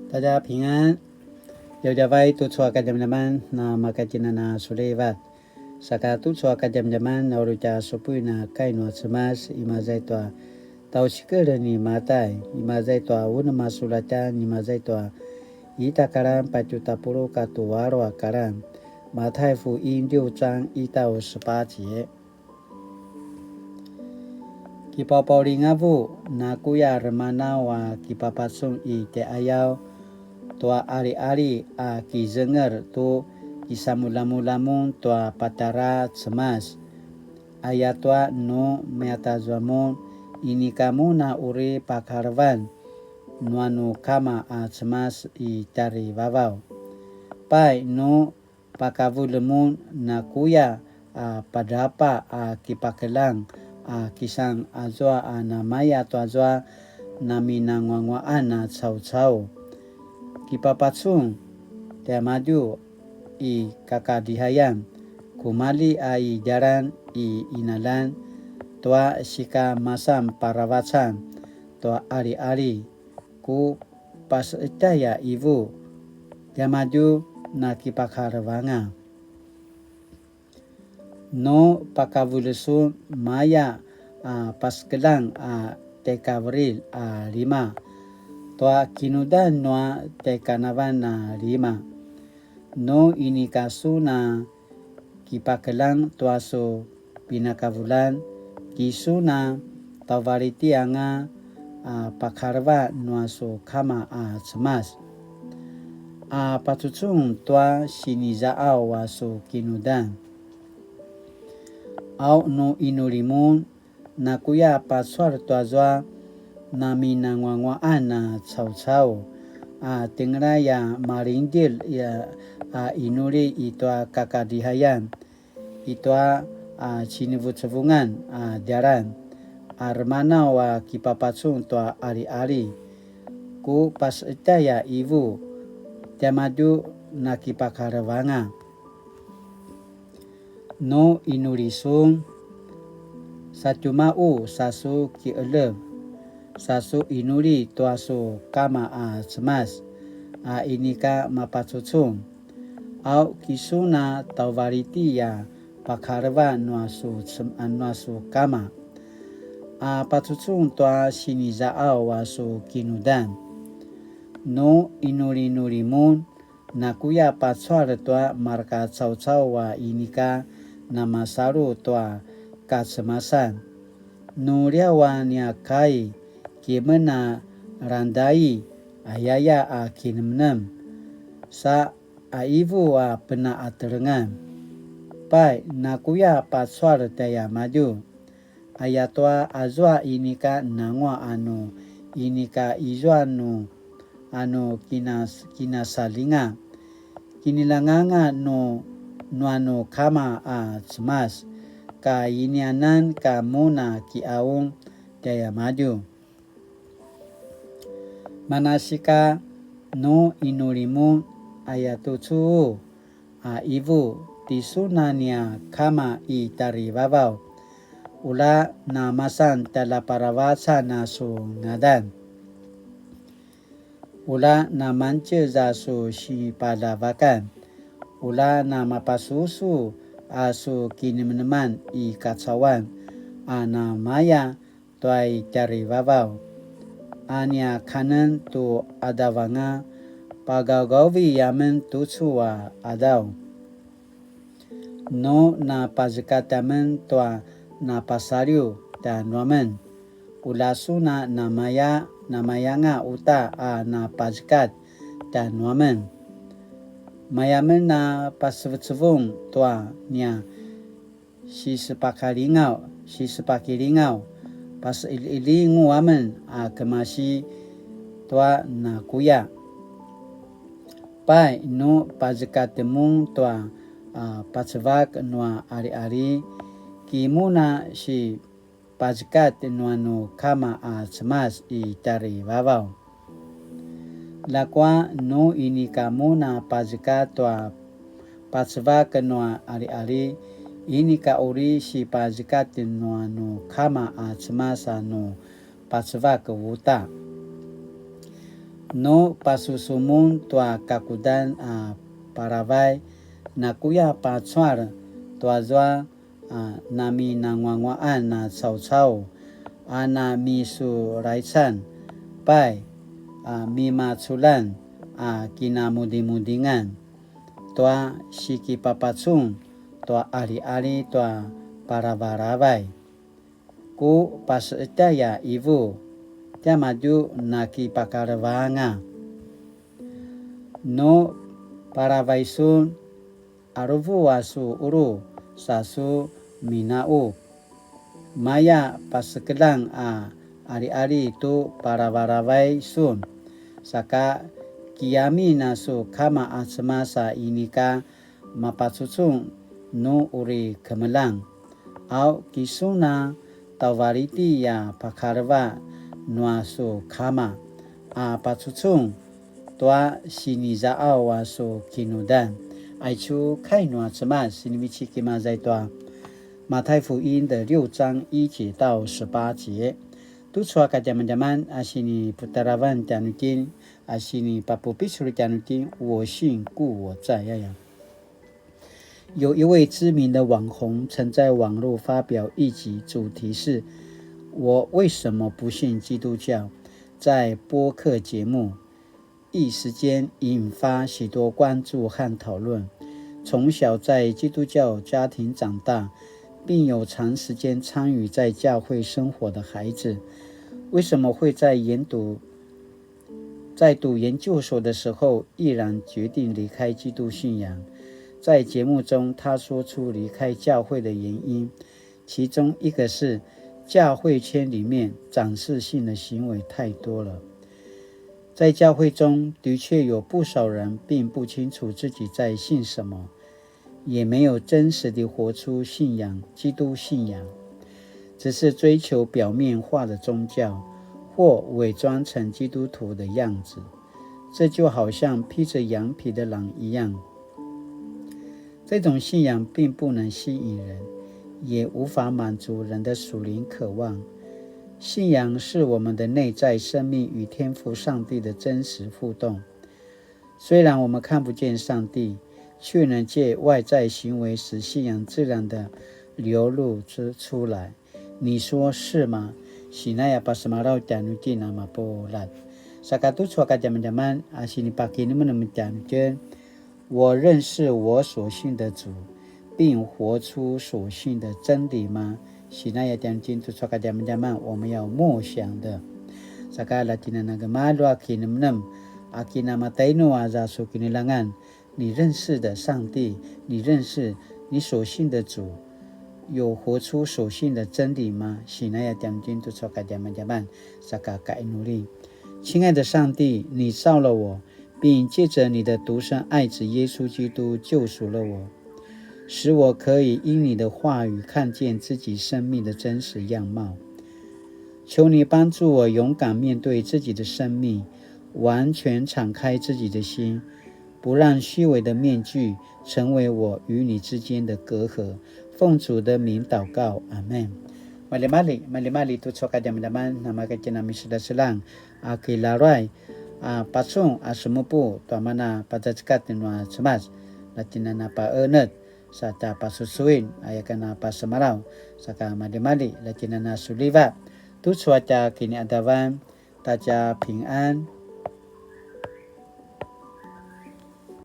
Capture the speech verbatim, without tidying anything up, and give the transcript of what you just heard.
大家平安. Djavadjavay tucu a kadjamadjaman na makatjinana sulivat. Saka tucu a kadjamadjaman na uri tja supuin a kai nua Cemas, imaza i tua tjaucikel ni Matai, imaza i tua unem a sulatjan, imaza i tua ita karan patju tapuluq katua alu a karan. 馬太福音六章一到十八節. Kipapaulingavu, nakuya remanaw a kipapacun i tjaiqayaw tua aliali a kizenger tu kisamulamulamun tua patjara Cemas. Ayatua nu miyatazua mun, inika mun a uri pakalevan nua nu kama a Cemas i tjarivavaw. Pai nu pakavulj mun, nakuya a padrapa a kipakeljang a kisan azua a namaya tuazua naminanguanguaqan a caucau. Kipapacun tiamadju i kakadihayan, kumalji a i djalan i qinaljan tua sikamasan paravacan tua aliali, ku paseqetjay a ivu, tiamadju nakipakalevanga. Nu pakavulj sun, maya a pasekeljang a tjaikaviri a lima tua kinudan nua tjaikanavalj a lima. Nu inika sun a kipakeljang tua su pinakavuljan, ki sun a tjauvaliti anga a pakaleva nua su kama a Cemas, a pacucun tua sinizaqaw a su kinudan. Au nu inuli mun, nakuya pacual tuazua naminanguanguaqan a caucau a tjengelay a malingdjelj a inuli i tua kakadihayan, i tua a cinivucevungan a djalan, a remanaw a kipapacun tua aliali, ku paseqetjay a ivu, tiamadju nakipakalevanga. Nu inuli sun, sa tjumaqu sa su kiqelev, sa su inuli tua su kama a Cemas, a inika mapacucun. Au ki sun a tjauvaliti a pakaleva nua su cem-, a nua su kama, a pacucun tua sinizaqaw a su kinudan. Nu inulinuli mun, nakuya pacual tua marka caucau a inika namasalu tua kacemasan. Nu liaw a nia kai, kimen a langdai, ayaya a kinemnem, sa a ivu a penaqatelengan. Pai, nakuya pacual tjaiamadju. Ayatua azua inika nanguaq anu inika izua nu anu kinas-, kinasalinga. Kinilanganga nu nuanu kama a Cemas, ka inianan ka mun a kiqaung tjaiamadju. Manasika nu inuli mun, ayatucu a ivu, tisun a nia kama i tjarivavaw, ula namasan tjaljaparavacan a su ngadan, ula namangtjez a su sipaljavakan, ula namapasusu a su kinemeneman i kacauan, a namaya tua i tjarivavaw, a nia kanen tu qadavanga, pagaugavi amen tucu a qadaw. Nu napazekat amen tua napasaliw tjanuamen, ula sun a namaya, namayanga uta a napazekat tjanuamen. Maya men a pasevecevung tua nia sisepakalingaw, sisepakilingaw, paseqeljiqeljingu amen a kemasi tua nakuya. Pai, nu pazekat mun tua, a, pacevak nua aliali, ki mun a sipazekat nuanu kama a Cemas i tjarivavaw. Ljakua nu inika mun a pazekat tua pacevak nua aliali, inika uri sipazekat nuanu kama a Cemas a nu pacevak uta. Nu pasusu mun tua kakudan a paravay, nakuya pacual tuazua a naminanguanguaan a caucau, a namisulaican, pai, a mimaculan a kinamudimudingan tua sikipapacun tua aliali tua paravaravay. Ku paseetay a ivu, tiamadju nakipakalevanga. Nu paravay sun, aruvu a su ulu sa su mina'u. Maya pasekeljang a aliali tu paravaravay sun, saka kiyamin a su kama a Cemas a inika mapacucun nu uri kemeljang. Au kisun a tauvaliti a pakaleva nua su kama a pacucun tua siniza'au a su kinudan. Aicu kai nua Cemas sinivecik i maza i tua 马太福音的六章一节到十八节. Tucu a kadjamadjaman a siniputaravan tjanuitjen, a sinipapupicul tjanuitjen, 我信故我在 aya. 有一位知名的网红曾在网络发表一集，主题是“我为什么不信基督教”，在播客节目一时间引发许多关注和讨论。从小在基督教家庭长大，并有长时间参与在教会生活的孩子，为什么会在研读在读研究所的时候，毅然决定离开基督信仰。在节目中，他说出离开教会的原因，其中一个是教会圈里面展示性的行为太多了。在教会中，的确有不少人并不清楚自己在信什么，也没有真实地活出信仰，基督信仰，只是追求表面化的宗教，或伪装成基督徒的样子。这就好像披着羊皮的狼一样。这种信仰并不能吸引人，也无法满足人的属灵渴望。信仰是我们的内在生命与天父上帝的真实互动。虽然我们看不见上帝，却能借外在行为使信仰自然地流露出，出来。你说是吗？Sinaya pasemalaw tjanuitjen a mapuljat. Saka tucu a kadjamadjaman a sinipakinemenem tjanuitjen, 我认识我所信的主，并活出所信的真理吗？Sinaya tjanuitjen tucu a kadjamadjaman 我们要默想的。Saka la tjinana gemalju a kinemenem, a kinamatainu aza su kinilangan, 你认识的上帝，你认识你所信的主，有活出所信的真理吗？Sinaya tjanuitjen tucu a kadjamadjaman, saka kainuli. 亲爱的上帝，你造了我，并借着你的独生爱子耶稣基督救赎了我，使我可以因你的话语看见自己生命的真实样貌。求你帮助我勇敢面对自己的生命，完全敞开自己的心，不让虚伪的面具成为我与你之间的隔阂。奉主的名祷告，阿们。Maljimalji, maljimalji tucu a kadjamadjaman, namaka tjinana misedaselang a kilaruay a pacun a semupu tua mana pazazekatj nua Cemas, la tjinana paenetj sa tja pasusuin, aya kana pasemalaw, saka maljimalji, la tjinana suliva. Tucu a tja kiniadavan, ta tja pingan,